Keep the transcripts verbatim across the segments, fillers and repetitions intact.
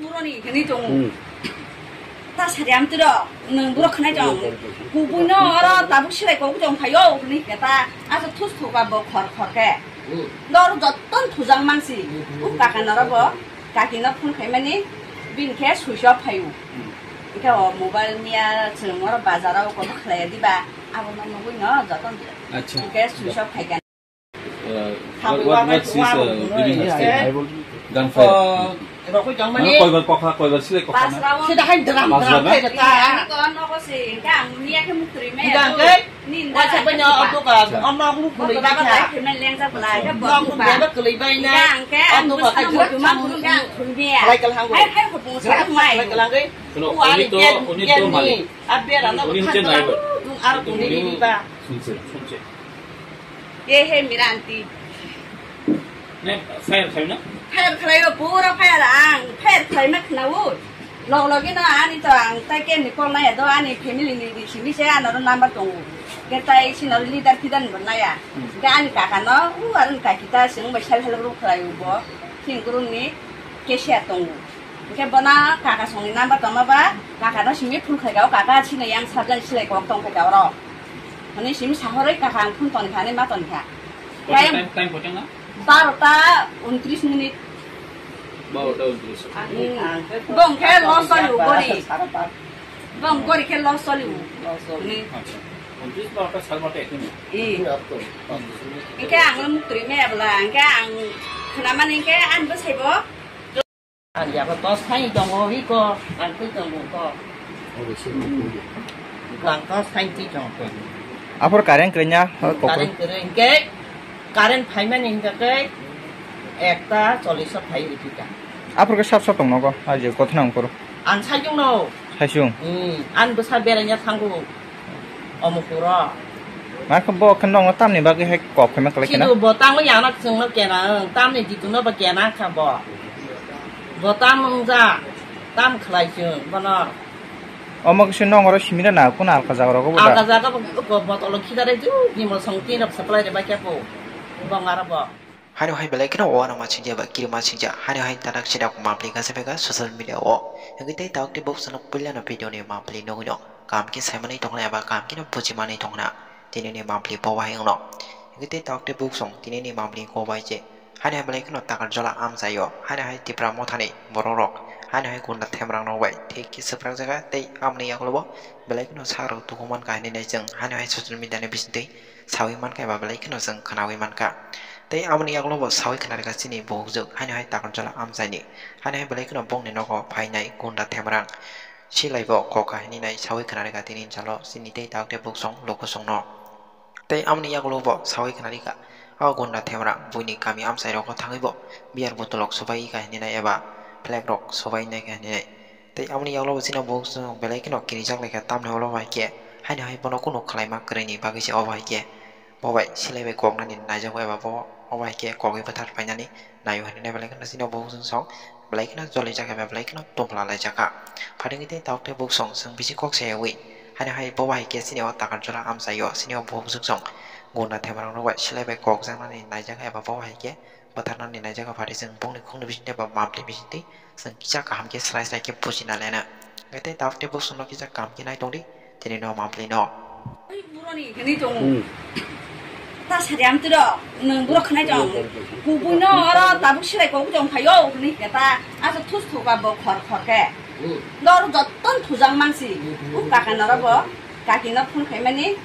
Buroni hwnwi tongo. Hmm. Ta sari amtwi rok, nwng borok khwnai tong. Kubui no oro tabuk silai kok tong phaio hwnwi khe ta asa thus thuba bo khor khor khe. Hmm. Dor jotton thujak mansi. Hmm. U kaka noro bo kaki no phone khaimani bin khe switch off phaio. Hmm. Hwnkhe o mobile niya chwng oro bazar o kono khlai diba abo no nugui no jotton. Acha. Hwnkhe switch off phaikha. Uh, what, what, what she's, uh, giving us? Yeah. Gunfire. Oh, rokoi jang mani. Koibar kokha, koibar silai kokha na? Sida hai dram, dram khai ta. Ko no ko se, ka munia ke mukri me. Dang kai. Nin da. Wasa banya auto ka, amma guru kuli ka. Leng ja bla, ka ba. Ba kuli bai na. Auto ka kai. Lai kal hang. Hai hai ko pung sa mai. Lai kal hang kai. Uni to, uni to malik. Abia rana. Uni hingke naibar. Ar kuli ni ba. Sunse, sunse. Ye he miranti. Ne, fire khayo na? Fire khlaio, pura fire ang. Fire khlai ma khnawo. Log logi no ani to ang tai ke ni call naya do ani family ni di simi se ano number tongo. Ke tai si no leader kidan bo naya. Hmm. Ke ani kaka no, u aron kaki ta sing bai sal hal ru khlaio bo. Sing gurung ni ke sia tongo. Hingke bono kaka songni number tongma ba, kaka no simi phone khlaika, o kaka sini yang subject silai kok tong khlaika oro. Hwnwi simi sahorwi kaka ang phone toni kha, ani ma toni kha. Kota time, time kota na? Barota untris minute. Barota untris. Hmm. Bong khe loss oli u gori. Bong gori khe loss oli u. Loss oli. Hmm. Acha. Untris barota sal mate ekuni. Ih. Hingke ang mukri me abla, hingke ang khnamani hingke ang bwsai bo. Ang yago tos thani tongo, iko, ang twi tongo ko. Ang tos thani twi tongo. Aphor current kwrwnya, ha, kokro. Current kwrwi hwnkhe, current phaimani hwnkhe ekta chollish o phai ripika. Aphor khe sap sap tong nogo, ha, je kothna ongkoro. Ang saijung no. Saisung. Hmm, ang bwsa beraina thango. Omo puro. Ma khe bo khe nongno tamni bagwi hai kok khe ma kwlai khe na? Sidu bo tamo yana chwngno kena, ang tamni ditu no bo kena kha bo. Bo tam wngja, tam khlai chwng bono. Omo khe se nong oro simi rw na, kun alka jaga rogo bo da? Alka jaga bo, bo botolo khidare ju, bimol song tin rok supply rw bai khe bo. Bong aro bo. Haino hai belai kheno uanama singya ba kirima singya. Haino hai tanak sinak mapli kasa bega social media o. Hingke tei tak tei bok sanok puila no video ni mapli nugui no. Kam khe saimani tongna eba kam khe no bujimani tongna. Tini ni mapli bo bahai wngno. Hingke tei tak tei bok song tini ni mapli ko bai je. Haino hai belai kheno takar jola amchaio. Haino hai Tipra mothani borok rok. Haino hai gunda themrang rok bai. Thik khe swprak jaga tei amni yagulo bo belai kheno sak rok tukuman kahini nai chwng. Haino hai social media ni bisingtwi. Sawi mankha eba belai kheno chwng khnawi mankha. Tei aboni yagulo bo sawi khnarikha chini buhukjwk, haino hai takar jola amchaini. Haino hai belai kheno bongni nogo phainai gunda themrang. Silai bo kok kahinwi nai sawi khnarikha tini jalo chini tei tak tei buksong lukusongno. Tei aboni yagulo bo sawi khnarikha o gunda themrang buini kami amchai rogo thangwi bo beer botolrok swbai kahinwi nai eba flag rok swbai nai kahinwi nai. Tei aboni yagulo bo chini buhukjwk belai kheno kirijak laikha, tamni ulo bai khe haino hai bono kunu khlaima kwrwini bagwi se obo hai khe. Bo bai silai bai koknani naijago eba bo, bo bai khe kogwi bwthar painani naio hinwi belai kheno chini buhukjwk song belai kheno jolijak eba belai kheno tongphla laijakha. Phatingwi tei tabuk tei buksong chwng bisi kok sayawi haino hai bo bai khe chini o takar jora amchaio chini o buhukjwk song gunda themrang rok bai silai bai kokjaknani naijak eba bo bai khe bwtharnani naijak phatwi chwng bongni khungni bisingtwi eba mamtwi bisingtwi chwng kisa kaham khe srai srai khe bujina lena. Hwnkhe tei tabuk tei buksongno kisa kaham khe nai tongdi tini no mamtwi no. Buroni hwnwi tongo. Hmm. Ta sari amtwi rok, nwng borok khwnai tong. Kubui no oro tabuk silai kok tong phaio hwnwi khe ta asa thus thuba bo khor khor khe. Hmm. Dor jotton thujak mansi. Hmm. U kaka noro bo kaki no phone khaimani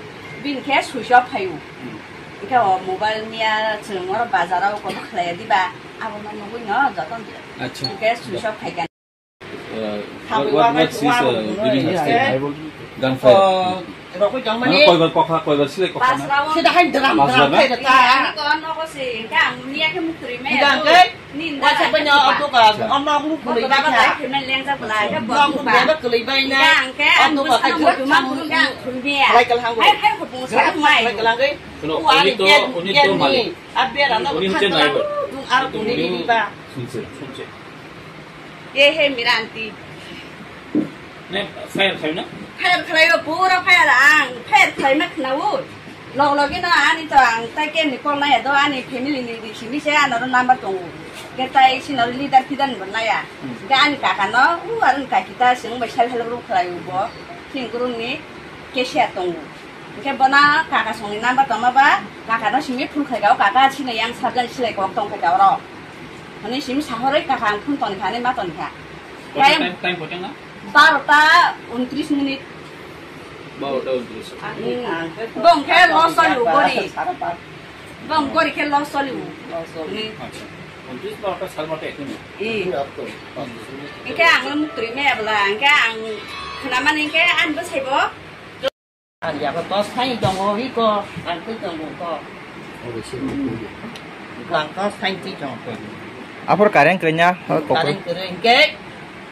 bin khe switch off phaio. Hmm. Hwnkhe o mobile niya chwng oro bazar o kono khlai diba abo no nugui no joto. Acha. Hwnkhe switch off phaikha. Uh, what, what, what she's, uh, giving us? Yeah. Gunfire. Oh, rokoi jang mani. Koibar kokha, koibar silai kokha na? Sida hai dram, dram khai da ta. Ani ko no ko se, ka munia ke mukri me. Dang kai. Nin da. Wasa banya auto ka, amma guru kuli ka. Leng ja bla, ka ba. Ba kuli bai na. Auto ka kai. Lai kal hang. Hai hai ko pung sa mai. Lai kal hang kai. Uni to, uni to malik. Abia rana. Uni hingke naibar. Ar kuli ni ba. Sunse, sunse. Ye he miranti. Ne, fire khayo na? Fire khlaio, pura fire ang, fire khlai ma khnawo. Log logi no ani to ang tai ke ni call naya do ani family ni di simi se ano number tongo. Hwnkhe tai sino leader feeder ni bo naya. Hmm. Hwnkhe ani kaka no, u, aro ni kaki ta chwng bai self help group khlai o bo. Chini group ni cashier tongo. Hwnkhe bono kaka songni number tongma ba, kaka no simi phone khlai ka, o kaka sino yang subject silai kok tong kha oro. Hwnwi simi sahorwi kaka ang phone toni kha, hwnwi ma toni kha. Koto time, time koto na? Barota untris minit. Barota untris. Hmm. Bo hwnkhe loss choli o gori. Bo hwnkhe gori khe loss choli o. Loss choli. Hmm. Acha. Untris barota sal mate ekhoni. Eh. Hwnkhe ang muk twi me abla, hwnkhe ang khwnamani hwnkhe ani bwsai bo. Ang yago tos thani tongo, iko, ang twi tongo, ko. Iko ang tos thani twi tongo. Aphor current kwrwini, ha, kokro. Current kwrwi hwnkhe,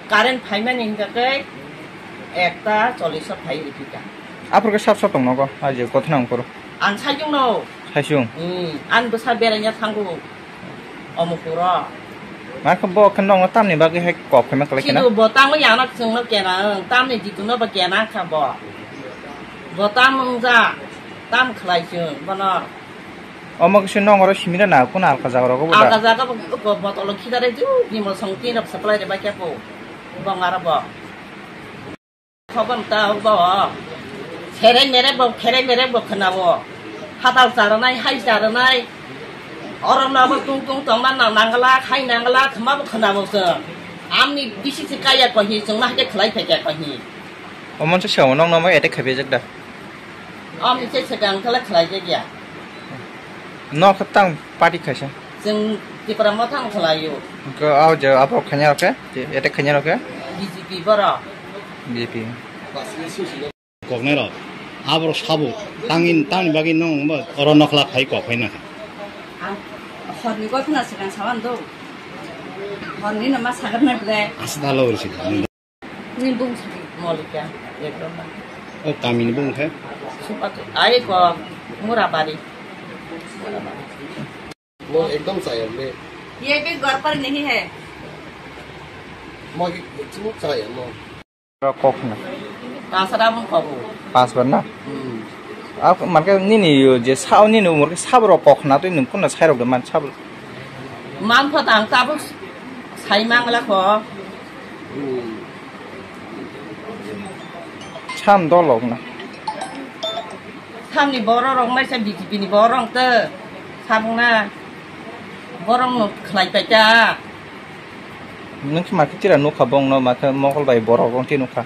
current phaimani hwnkhe, ekta chollish o phai rwphika. Aphor khe sap sap tongno ko, aje kothna ongkoro. Ang saijung no. Saisung. Hmm, ang bwsa beraina thango. Omo kuro. Ma khe bo khe nongno tamni bagwi hai kok khaima kwlai khe na? Sidu bo tamo yana chwngno kena, ang tamni jituno bo kena kha bo. Bo tam wngja, tam khlai chwng bono. Omo khe se nong oro simina na, kun alka jaga rogo bo da? Alka jaga bo, bo botolo khidare ju, bimol song tin rok supply de bai khe bo. Bong aro bo. Thokon ta bo. Khere mere bo, khere mere bo khwnabo. Hatal charanai, hai charanai. Oro no bo tung tung tongma nang nangla, hai nangla, khma bo khwnabo chwng. Amni bisi se kaya kohi, chwng ma hake khlai phaikya kohi. O monsa se nong no mo attack khabe jak da. Amni se se gang khala khlai jak ya. Nok tang party khaisa. Chwng Tipra Motha wng khlaio. Hwnkhe o je aborok khaina rok khe, attack khaina rok khe? B J P borok. B J P. Koknai rok. Aborok sabo. Tangin, tamni bagwi nwng bo oro nokla phai kok phai na kha. Ang horni gotna swkang sawan do. Horni no ma sagar nai ble. Asda lo ursi. Ni bung sari Molika, ekdom na. O kamini bung khe? Supat, ai ko Murabari. Murabari. Mo ekdom chaya le. Ye bhi ghar par nahi hai. Mo ki chuk chaya mo. Kok na. Pasra bung kobo. Pas bar na? Hmm. Ak, manke nini yo je sao nini umur ke sabro kok na tui nung kuna sai rok de man sabro. Man pha tang tabuk sai mangla ko. Sam dolok na. Samni borok rok mai sa B J P ni borok te. Sabung na. Borok no khlai pai ta. Nung si makhe tira nukha bong no makhe mokol bai borok rok ti nukha.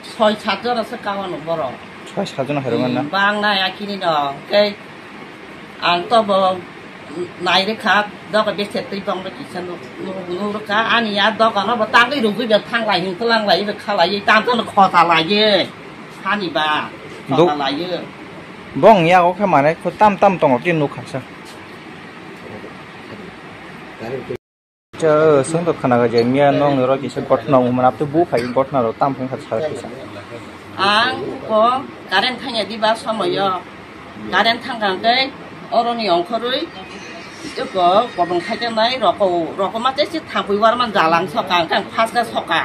Soi sat jora se kawan borok. Soi sat jona hai rok na. Hmm, bang na ya kini no. Kei Ang to bo nai rwkha, doga bese twi bong rw kisa nuk, nuk, nuk rwkha, ani ya doga no bo tangwi rwgwi bo thanglai hwn twlanglai rw khalai, tang tang khosa lai, hani ba, khosa lai. Bong ya o khe mane kho tam tam tongo twi nuk kha sa. Cha, song to khana ga je miya nong ro kisa gotna umana apto bu khai gotna ro tam phang kha sa kisa. Ang ko current thangya diba somoyo. Current thangkha khe oroni ongkhorwi ko kobong khaikhe nai roko, roko ma tei si thapui warman jalang soka, ang khe ang phaska soka.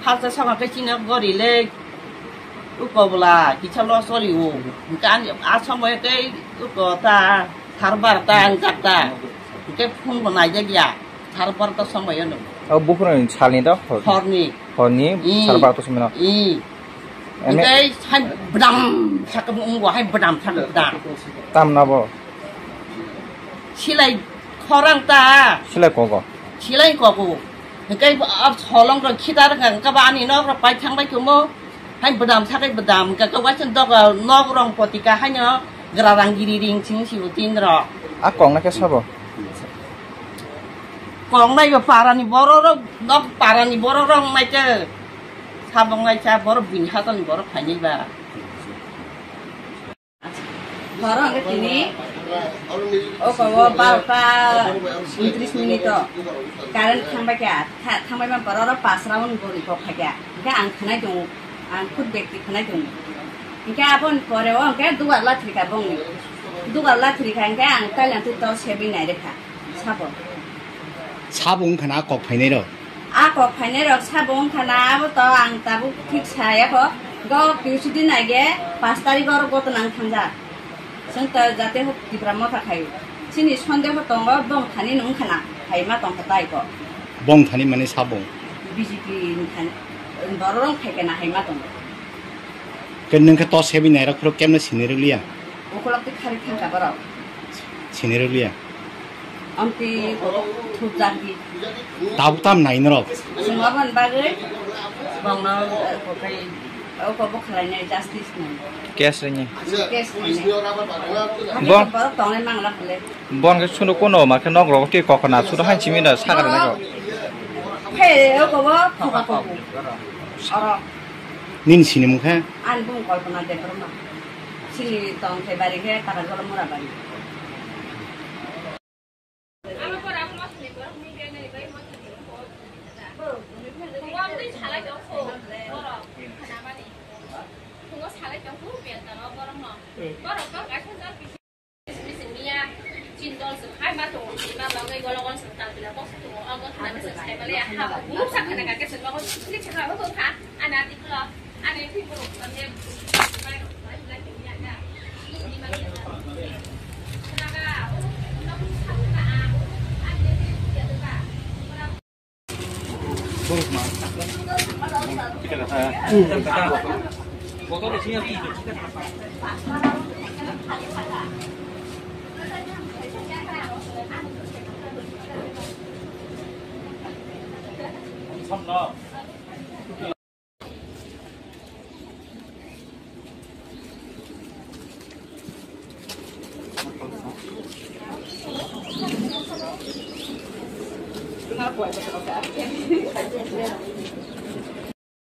Phaska soka khe chini gori le uko bwla kisa lo sori o. Hwnkhe ani a somoyo tei uko ta sar barta ang jak ta. Hwnkhe phone bo naijak ya. Sar barta somoyo no. O buphuruni salni do? Horni. Horni. Hmm. Sar barta somoi no. Hmm. Ene- Hwnkhe hai bwdam sakhe bo wngbo, hai bwdam sakhe bwdam. Tamna bo? Silai khorang ta. Silai kogo? Silai kogo. Hwnkhe a solong rok khidar hwnkha ba ani nok rok pai thangbai kumo. Hai bwdam sakhe bwdam hwnkha khe waisa doga nok rong potika haino grarang giri ring sing sibo tin rok. A kok na khe sabo? Kok nai bo parani borok rok, nok parani borok rok nai khe. Sabong lai cha borok bini hatani borok phainai ba. Horo hwnkhe tini oko o barota untris minute o current thangbai kha, tha-, thangbai man pore oro pas round boni kok khaikha. Hwnkhe ang khwnai tongo, ang khud bekti khwnai tongo. Hwnkhe aboni pore o hwnkhe dugar lathri kha bongni. Dugar lathri kha hwnkhe ang tailantwi to sebwi nai rwkha. Sabo. Sabo wngkha na a kok phainai rok? A kok phainai rok sabo wngkha na, abo to ang tabuk thik saya kho. Go P U C D nai ge pash tarikh oro gotna wng thangjak. Chwng to jate hok Tipra Motha khai. Chini sondeho tongo, bong thani nung khana, hai ma tong kha tai ko. Bong thani mani sabong. B J P ni thani, borok rok khai kana hai ma tong. Ke nung khe to sebi nai rok phuru kemne sini rwliya. Ukolok ti khari thang ka borok. Sini rwliya. Amti ko thuk jagi. Tabuk tam nai norok. Sungma ban bagwi, bong no, eh, ko kai. O ko bo khlai nai justice nai. Case rini. Case nai. Bo- Borok tongnai mangla khle. Bon ke suno kono ma ke nok rok ti kokona suno hai chimi da sagar na ko. He o ko bo koka ko. Oro. Nin sini mukha. An bung Kalpana Debbarma. Sini tong ke bari ke taka jolo mura bari.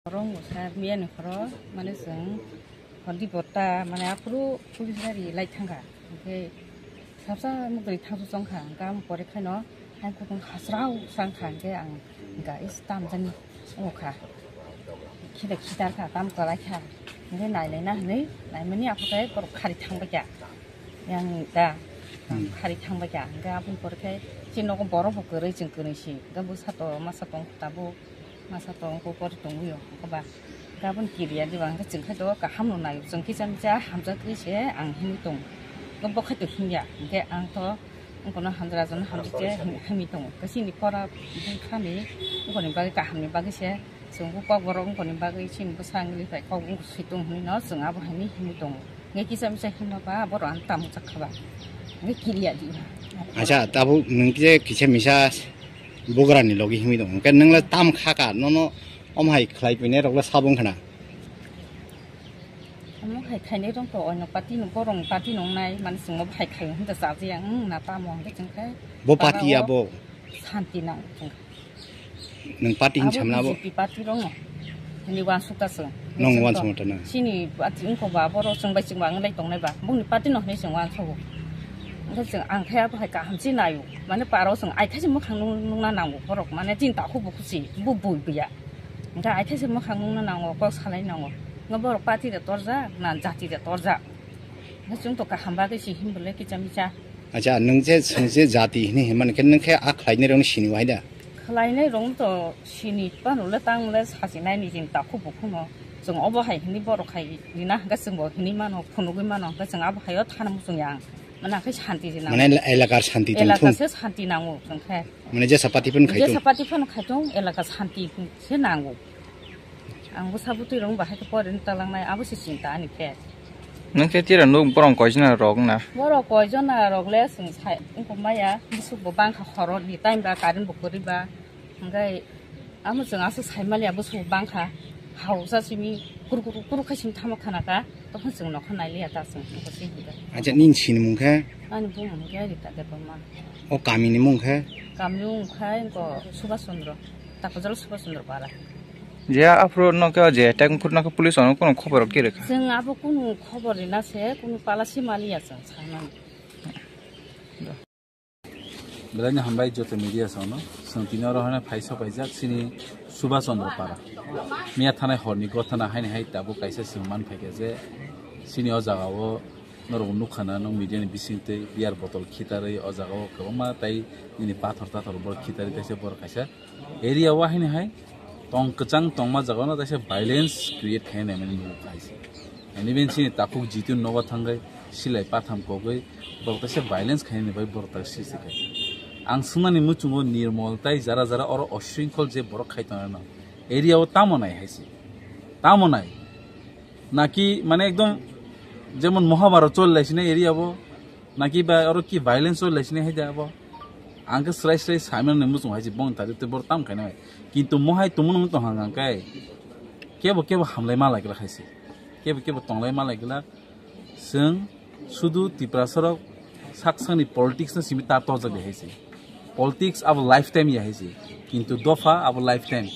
Khorok bwsa miyani khorok mane chwng hordi botta mane aphuru police gari lai thangkha, hwnkhe sabsa mukdwi thangsu chongkha, hwnkhe aboni pore khaino hai kutung hasrao changkha, hwnkhe ang hwnkha is tamjani wngkha, khida khitarkha, tam kwlaikha, hwnkhe nailaina hwnwi naimani aphuru khe borok khari thangbaikha, yang da Hmm. khari thangbaikha, hwnkhe aboni pore khe chini nogo borok bo kwrwi chwng kwnwi si, hwnkhe bwsa to masa tong tabuk. Masa tong ko por tongwi o, ko ba. Gabon kiriya diba, hwnkhe chwng khai to kaham no nai, chwng kisa misa hamjakgwi se ang hinwi tong. Ko bo khai to hinya, hwnkhe ang to wngkono hamjra jono hamjak se hamwi tongo. Khe chini pora bwkhani wngkoni bagwi kahamni bagwi se chwng bo kokborok wngkoni bagwi chini bwsa wngwi pai kok wngwi swi tong hinwi no chwng abo hinwi hinwi tongo. Hwnkhe kisa misa himma ba borok ang tamo chak kha ba. Hwnkhe kiriya diba. Acha, tabuk nwng kisa, kisa misa Bugrani logi himwi tongo. Hwnkhe nwngla tam kha ka, nono omo hai khlai phinai rokle sabo wngkha na? Omo hai khainai rok to oino party no, borok party no wngnai, mani chwngno bo hai khai hwnda chajiya, wng na tamo hwnkhe chwng khe. Bo party para ya o bo? Santi nang chwng khe. Nwng party hin samna bo? B J P party rok no. Hini wansuk ta chwng. Nwng wansuk ta na? Chini party wngkha ba, borok chwng bai chwng ba wnglai tongnai ba. Bongni party no hinwi chwng wansugo. Hwnkhe chwng ang khe abo hai kaham se naio. Mane paro chwng aithaise mwkhang nung-, nungna nango borok. Mane chini takhuk bukhuk se bo bui buya. Hwnkhe aithaise mwkhang nungna nango, kok salai nango. Hwnkhe borok party de torjak, na jati de torjak. Hwnkhe chwng to kaham bagwi se himbolai kicha micha. Acha, nwng je, nwng je jati hinwi hinmani khe, nwng khe a khlainai rokno sini o hai da? Khlainai rokno to sini pano le tang le sachi nai ni chini takhuk bukhuk no. Chwng obo hai hinwi borok hai rina hwnkhe chwng bo hinwi mano, phunugwi mano, hwnkhe chwng abo hai o thana muchung ya ang. Mane khe santi se nango. Mane elakar santi tong thung. Elaka se santi nango chwng khe. Mane jesa party phano khai tong. Jesa party phano khai tong, elaka santi se nango. Ang bwsa bwtwi rok bahai khe porini talangnai, abo se chinta ani khe. Nwng khe tira nuk borok koijona rok na? Borok koijona rok le chwng sai wngkha maya, bwswk bo bangkha horoni time ba current bo kwrwi ba. Hwnkhe amo chwng aswk sai maliya bwswk bangkha. Hausa simi kuru kuru kuru khai simi thamo khana kha. Tokhe chwng nokha nailiya ta chwng nokha se hwnkhe. Acha nini sini mung khe? Ani bumung khe Rita Debbarma. O kami ni mung khe? Kami ni mung khe wngkha Subhash Chandra. Takajal Subhash Chandra Para. Je aphuru no khe je attack wngkha no khe police ono kono khobor rok khe rwkha? Chwng abo kunu khobor rina se kunu pala se maliya chwng sanani. Belai no hambai joto media song no. Chwng tini oro hwnwi phai sok paijak chini Subhash Chandra Para. Miya thanai horni gothana haini hai tabuk kaisa chwng man phaikha je chini o jaga o norok nukha na no media ni bising twi beer bottle khitarwi o jaga o kwbangma tai nini pathor tathor borok khitarwi kaisa borok kaisa area o haini hai tong kwchang tongma jaga o no kaisa violence create khainai mani nukha hai se. Ani ben chini takhuk Jitu nogo thangwi silai patham kogwi borok taisa violence khainani bai borok tak sisi khai. Ang swngnani muchungo Nirmol tai jara jara oro osringkhol je borok khai tongnai no area o tamo nai hai se. Tamo nai. Naki mane ekdom jemon Mohabharat choli lai sini area bo. Naki ba oro ki violence choli lai sini hai da bo. Ang khe srai srai saimani muchung hai se bong tari te borok tam khainai. Kintu mo hai tumun tong hang hang kai. Kebo kebo hamlai ma lai glak hai se. Kebo kebo tonglai ma lai glak. Chwng sudu Tiprasarok sak sakni politics no simi ta torjak di hai se. Politics abo lifetime ya hai se. Kintu dopha abo lifetime.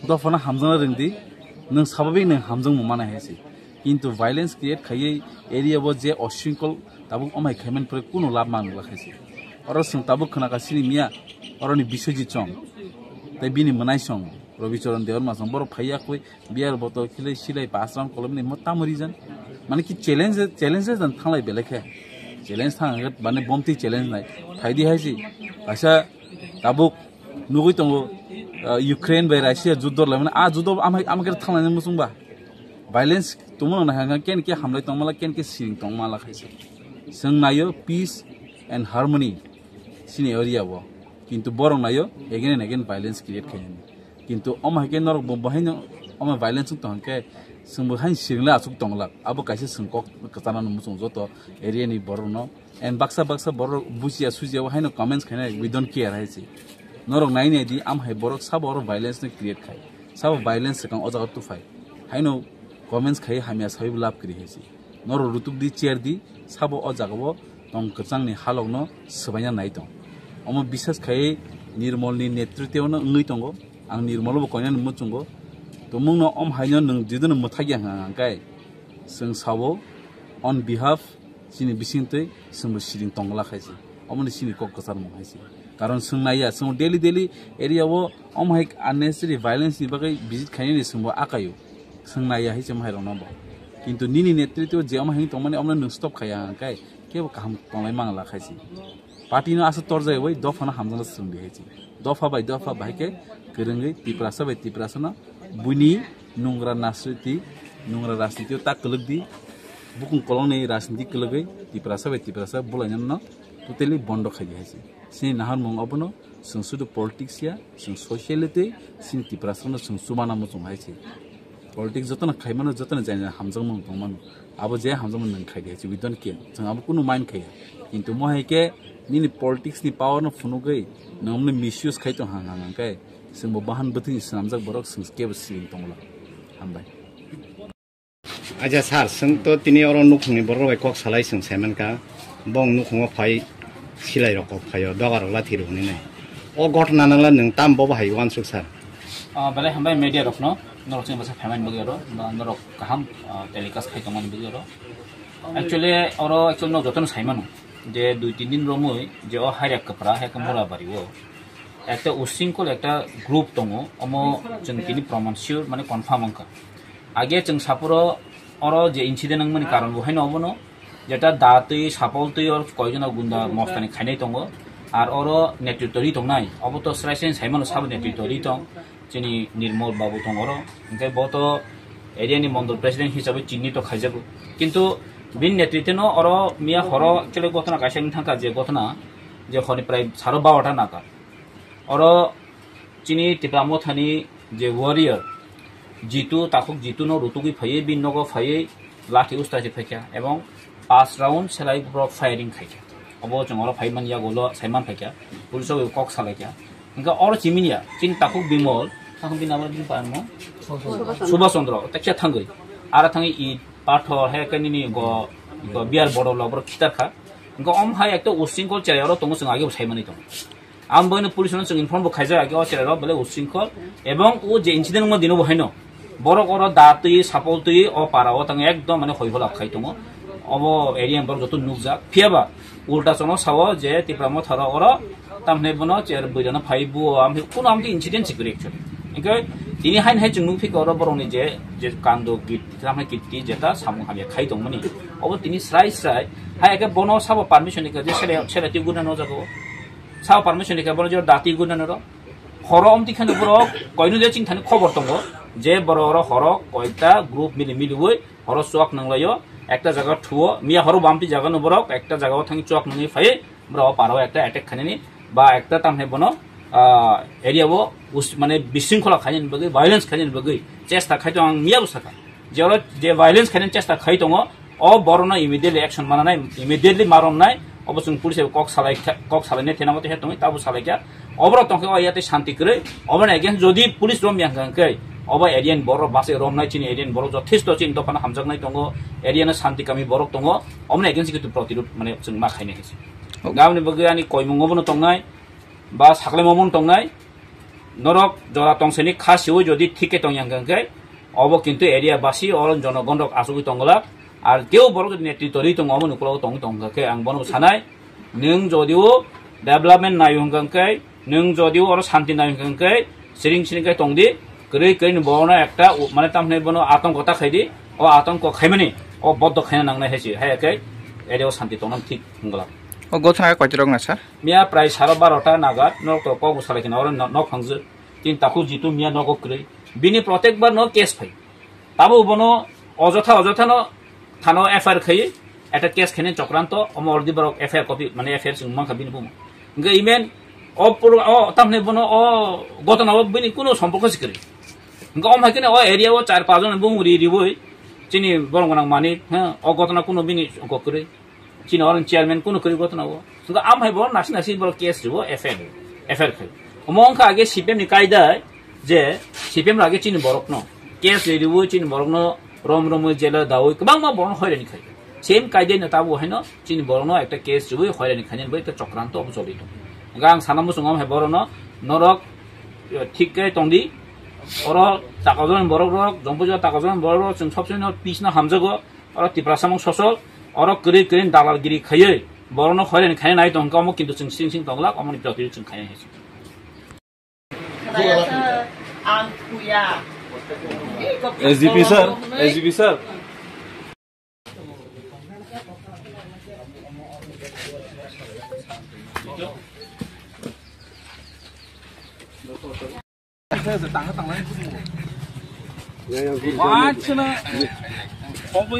Dopha no hamjakna rwngdi, nwng sababik nwng hamjakmung mana hai se. Kintu violence create khaiwi area bo je osringkol tabuk omai khaiman pore kuno lab mang glak hai se. Oro chwng tabuk khna ka sini miya, oroni Biswajit chong, tei bini mwnai chong, Rabicharan Debbarma chong, borok phaiya koi, Beer bottle khilai silai pass round kolomni mo tamo reason? Mane ki challenge, challenges dan thanglai belai khe. Challenge thang hwnkhe bani bomtwi challenge nai. Phaidi hai si. Kaisa tabuk nugui tongo, uh, Ukraine bai Russia juddo lai mane a juddo amai amai khe thanglai muchung ba. Violence tumo nang hang ken ke hamlai tongmala ken ke siring tongmala khaisa. Chwng nayo peace and harmony sini area bo. Kintu borok nayo again and again violence create khai. Kintu omo hai khe norok bo bahai no omo violence wng tong khe chwng bo hai siring le asuk tong lak. Abo kaisa chwng kok kwchana no muchung joto area ni borok no. And baksa baksa borok busia susia bo hai no comments khainai we don't care hai se. Norok nai nai di am hai borok sabo oro violence no create khai. Sabo violence swkang o jaga tu phai. Hai no comments khai hamya sai bo lab kri hai se. Norok rutuk di chair di sabo o jaga o tong kwchang ni halok no swbaina nai tong. Omo bisas khai Nirmol ni netrityo no wngwi tongo. Ang Nirmolo bo koinani muchungo. Tumung no om haino nwng jidono mwthakya hwnka hwnka khe chwng sabo on behalf chini bisingtwi chwngbo siring tongla khaisi. Omoni chini kok kwchar mung haisi. Karon chwng naiya, chwng daily daily area o om hai unnecessary violence ni bagwi visit khainani chwngbo akayo. Chwng naiya hai chwng hai rokno bo. Kintu nini netritwo je om hai tongmani omno nwng stop khaiya hwnka khe kebo kaham tonglai mangla khaisi. Party no aswk torjai bai dopha no hamjakna swrwng di hai se. Dopha bai dopha bahai khe kwrwngwi Tiprasa bai Tiprasa no buini nungra nasriti, nungra rajniti o ta kwlwk di, bukung kolong ni rajniti kwlwgwi Tiprasa bai Tiprasa bulaina no totally bondo khai di hai se. Chini naharmung obono chwng sudu politics ya, chwng sociality, chini Tiprasa no chwng chumana muchung hai se. Politics jotono khaimano, jotono jaina hamjakmung tongmano. Abo je hamjakmung nwng khai di hai se, we don't care. Chwng abo kunu mind khaiya. Kintu mo hai khe nini politics ni power no phunugwi nwng omno misuse khai tong hang hang hang khe chwngbo bahan bwthwini swnamjak borok chwng kebo siring tongla. Hambai. Acha sir, chwng to tini oro nukhungni borok bai kok salai chwng saimankha. Bong nukhungo phai silai rok kok phaio, doga rok lathi rok hinwi nai. O ghotna nangla nwng tam bo bahai uansuk sir? Ah, belai hambai media rokno, norok chini bwsa phaimani bagwi oro, ba norok kaham, ah, telecast khai tongmani bagwi oro. Actually, oro actually no jotono saimano je dui tin din romwi je o hairek kwpra, hairek mura bari o ekta usringkol ekta group tongo, omo chwng tini proman sure mane confirm wngkha. Age chwng saporo oro je incident wngmani karon bo haino obono jeta da twi sapol twi or koijona gunda mostani khainai tongo. Ar oro netritwo ri tongnai, obo to srai srai saimano sabo netritwo ri tong. Chini Nirmol babu tong oro, hingke bo to area ni mondol president hisabe chinni to khaijago. Kintu bini netritwo no oro miya horo actually gotona kaisa wng thangkha je gotona je honi prai saro barota naka. Oro chini Tipra Mothani je warrior, Jitu, Takhuk Jitu no rutugwi phaiwi bini nogo phaiwi lathi usta se phaikha ebong pas round selai borok firing khaikha. Obo chwng oro phaiman yago ulo saiman phaikha, police rok kok salaikha. Hingke oro chimini ya, chini Takhuk Bimol, Takhuk bini amo bini panmo? Subhas Chandra, ta kya thangwi. Ara thangwi i pathor he ke nini go, go biar bodo lo borok khitar kha. Hingke om hai ekta usringkol cherai oro tongo chwng age bo saimani tongo. Ang boino police no chwng inform bo khaijak age o cherai rok belai usringkol. Ebong o je incident wngma dino bo haino. Borok oro da twi, sapol twi, o para o tang ekdom mane hoi hola khai tongo. Obo area ni borok joto nukjak. Phiya ba ulta chono sao je Tipra Motha rok oro tamhinai bono cher bwrano phai buo, amhi kuno amhi incident se kwrwi actually. Hingke tini hain hai chwng nukphi kha oro borokni je, je kando kit, tamhinai kit, kit jeta samung hamya khai tongmani. Obo tini srai srai hai ake bono sabo permission ni kha je sere, sere twi guna no jago. Sabo permission ni kha bono je da twi guna no ro. Horo omti khani borok koino je chingthani khobor tongo je borok oro horo koita group mili miliwi horo chuak nanglaio, Ekta jaga thuo, miya horo bamti jaga no borok, ekta jaga o thangwi chuak nungwi phai, borok o paro ekta attack khainani, ba ekta tamhai bono, ah, area o us-, mane bisingkhola khainani bagwi, violence khainani bagwi chesta khai tongo, ang miya bo sakha. Je oro je violence khainani chesta khai tongo, o borok no immediately action mananai, immediately maromnai, obo chwng police kok salai kha-, kok salainai thena mate he tongwi tabo salai kha. Oborok tongkhe o yate shanti kwrwi, oboni against jodi police rom yang hwnkhe, obo area ni borok base romnai, chini area ni borok jothesto chini dophano hamjaknai tongo, area no shanti kami borok tongo, oboni against kitu protirod mane chwng ma khainai hinsi. Gaboni bagwi ani koimung obono tongnai, ba saklaimo obono tongnai, norok jora tongseni kha siwi jodi thik khe tong yang hwnkhe, obo kintu area basi oro jonogon rok achugwi tongglak, ar keu borok jodi netritw rwi tongo, omo ni ukologo tongwi tong hwnkhe ang bono sanai, nwng jodio development nai hwnkhe, nwng jodio oro shanti nai hwnkhe, siring siring khe tongdi, kwrwi kwrwi ni borokno ekta u-, mane tamhinai bono atongko ta khaidi, o atongko khaimani, o boddo khaina nangnai hai se, hai khe area o shanti tongnani thik hwngla. O gotha khe koitorok na sir? Miya prai saro barota naga, norok to kok bo salai kheno oro no-, nok phangju. Tin takhuk jitu miya nogo kwrwi. Bini protek bar no case phai. Tabo bono ojotha ojotha no thano F I R khai, eta case khaini chokranto, omo already borok F I R copy, mane F I R sing mankha bini bumo. Hingke imen o puro, o tamni bono o gotona o bini kuno somporko si kwrwi. Hingke om hai kene o area o char pach jon bumung ri riwi, chini borong gonang mani, ha, o gotona kuno bini songko kwrwi. Chini orang chairman kuno kwrwi gotona o. Sungka am hai bo nasi nasi borok case ribo F I R, F I R khai. Omo wngkha age C P M ni kaidai je C P M age chini borok no case ribo chini borok no rom romwi jela dawi kwbangma borok no hoirani khai. Same kaidai no tabo haino chini borok no ekta case ribo hoirani khaini bo ekta chokranto obo choli tong. Hingke ang sana muchungo am hai borok no norok, eh, thik khe tongdi. Oro takajoni borok rok, jompuja takajoni borok rok, chwng sobsomoi no peace no hamjago. Oro Tiprasa mung sosol, oro kwrwi kwrwi dalalgiri khaiwi, borokno hoirani khaina nai tong kha, omo kintu chwng sing sing tong glak, omoni protidin chwng khaina hai se. S D P sir, S D P sir. Wachana, kobui